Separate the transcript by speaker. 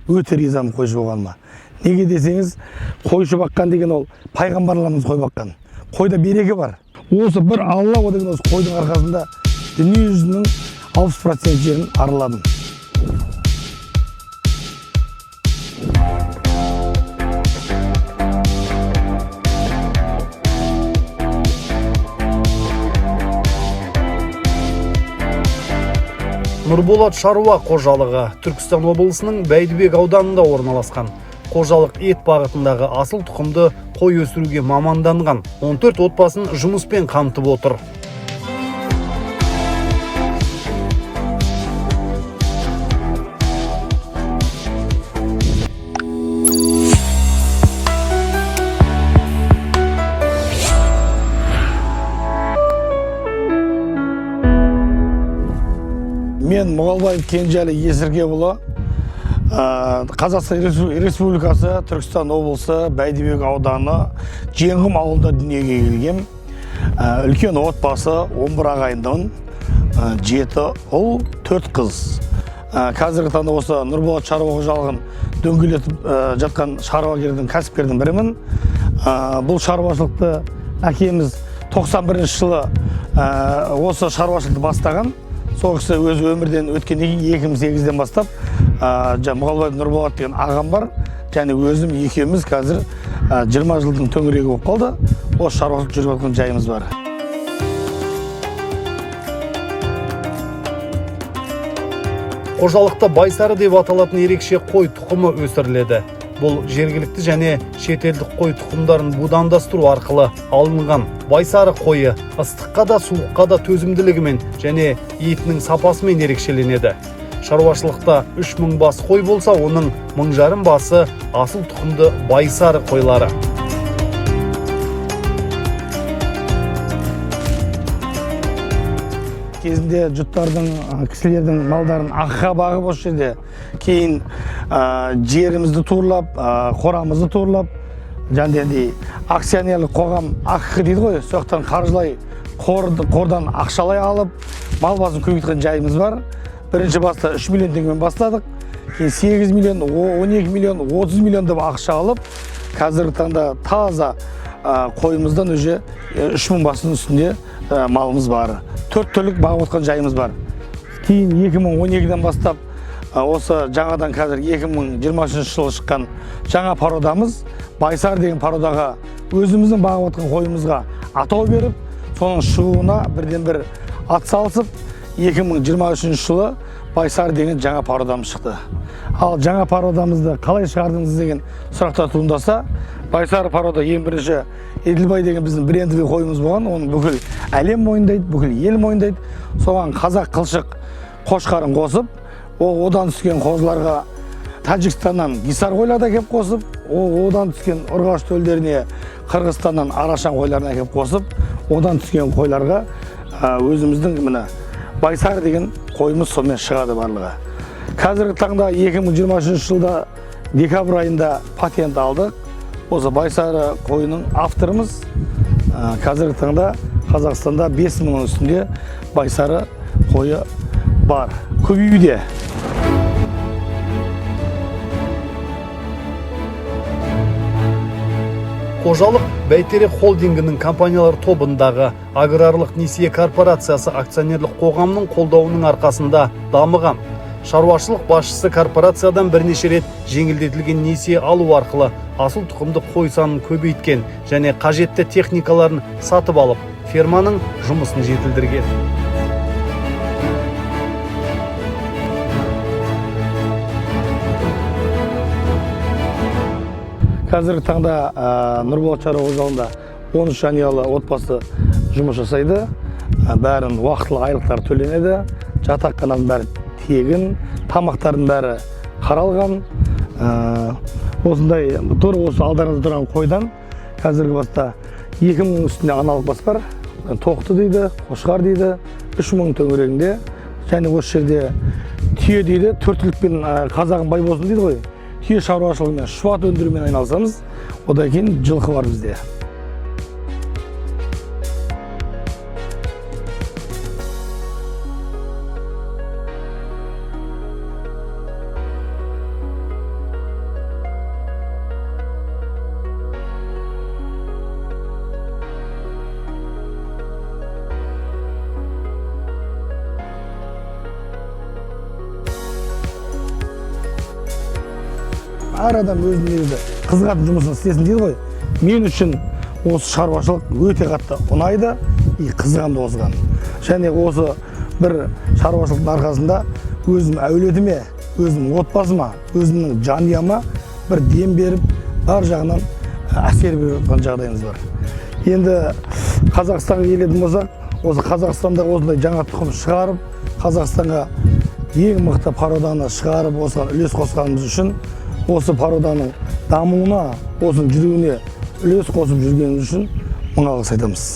Speaker 1: Өте ризамын қойшы болғаныма. Неге десеңіз, қойшы баққан деген ол пайғамбарларымыз қой баққан. Қойда береке бар. Осы бір Алла о деген осы қойдың арқасында дүние жүзінің 60% жерін араладым.
Speaker 2: Нұрболат шаруа қожалығы Түркістан облысының Бәйдібек ауданында орналасқан. Қожалық ет бағытындағы асыл тұқымды қой өсіруге маманданған. 14 отбасын жұмыспен қамтып отыр.
Speaker 1: Мен Мұғалбаев Кенжәлі Есіркепұлы, Қазақстан Республикасы Түркістан облысы Бәйдібек ауданы Жеңқұм ауылында дүниеге келгем. Үлкен отбасы, 11 ағайындымын, 7 ұл, 4 қыз. Қазіргі таңда осы Нұрболат шаруа қожалығын дөңгелетіп жатқан шаруагердің, кәсіпкердің бірімін. Бұл шаруашылықты әкеміз 91 жылы осы шаруашылықты бастаған. Сол кісі өзі өмірден өткеннен кейін 2008-ден бастап, Мұғалбаев Нұрболат деген ағам бар және өзім екеуміз қазір 20 жылдың төңірегі болып қалды. Осы шаруашылық жүріп жатқан жайымыз бар.
Speaker 2: Қожалықта Байсары деп аталатын ерекше қой тұқымы өсіріледі. Бұл жергілікті және шетелдік қой тұқымдарын будандастыру арқылы алынған. Байсары қойы ыстыққа да суыққа да төзімділігімен және етінің сапасымен ерекшеленеді. Шаруашылықта 3000 бас қой болса, оның 1500 басы асыл тұқымды Байсары қойлары.
Speaker 1: Кезінде жұрттардың, кісілердің малдарын ақыға бағып осы жерде, кейін жерімізді турлап, қорамызды турлап, жаңағыдай акционерлік қоғам АҚҚ дейді ғой, сол жақтан қаржылай қордан ақшалай алып, мал басын көбейткен жайымыз бар. Бірінші баста 3 миллион теңгемен бастадық, кейін 8 миллион, 12 миллион, 30 миллион деп ақша алып, қазіргі таңда таза қойымыздан уже 3000 бастың үстінде малымыз бар. 4 түлік бағып отқан жайымыз бар. Кейін 2012-ден бастап осы жаңадан қазір 2023 жылы шыққан жаңа породамыз Байсар деген породаға өзіміздің бағып отқан қойымызға атау беріп, соның шығуына бірден бір ат салысып, 2023 жылы Байсар деген жаңа породамыз шықты. Ал жаңа породамызды қалай шығардыңыз деген сұрақтар туындаса, Байсар порода ең бірінші Еділбай деген біздің брендовый қойымыз болған, оны бүкіл әлем мойындайды, бүкіл ел мойындайды. Соған қазақ қылшық қошқарын қосып, ол одан түскен қозыларға Тәжікстаннан гисар қойларды әкеліп қосып, ол одан түскен ұрғаш төлдеріне Қырғызстаннан арашан қойларын әкеліп қосып, одан түскен қойларға өзіміздің міне Байсар деген қойымыз сонымен шығады барлығы. Қазіргі таңда 2023 жылда декабрь айында патент алдық. Осы Байсары қойының авторымыз. Қазіргі таңда Қазақстанда 5000-ның үстінде Байсары қойы бар. Көбеюде.
Speaker 2: Қожалық Бәйтерек холдингінің компаниялар тобындағы аграрлық несие корпорациясы акционерлік қоғамның қолдауының арқасында дамыған. Шаруашылық басшысы корпорациядан бірнеше рет жеңілдетілген несие алу арқылы асыл тұқымды қой санын көбейткен және қажетті техникаларын сатып алып, ферманың жұмысын жетілдірген.
Speaker 1: Қазіргі таңда Нұрболат шаруа қожалығында 13 жанұялы отбасы жұмыс жасайды. Бәрін уақытылы айлықтар төленеді. Жатақхананың бәрі тегін, тамақтардың бәрі қаралған. Осындай тура осы алдарыңызда тұрған қойдан қазіргі баста 2000 үстінде аналық бас бар. Тоқты дейді, қошқар дейді, 3000 төңірегінде. Және осы жерде түйе дейді, төрт түлікпен, қазағым бай болсын дейді ғой. Түйе шаруашылығымен, шұбат өндірумен айналысамыз. Одан кейін жылқы бар бізде. Әр адам өзінің негізі қызығатын жұмысын істесін дейді ғой. Мен үшін осы шаруашылық өте қатты ұнайды и қызығамын да осыған. Және осы бір шаруашылықтың арқасында өзім әулетіме, өзімнің отбасыма, өзімнің жанұяма бір дем беріп, бар жағынан әсер беріп жатқан жағдайымыз бар. Енді Қазақстанға келетін болсақ, осы Қазақстанда осындай жаңа тұқым шығарып, Қазақстанға ең мықты породаны шығарып, осыған үлес қосқанымыз үшін, осы породаның дамуына, осының жүруіне үлес қосып жүргеніміз үшін мың алғыс айтамыз.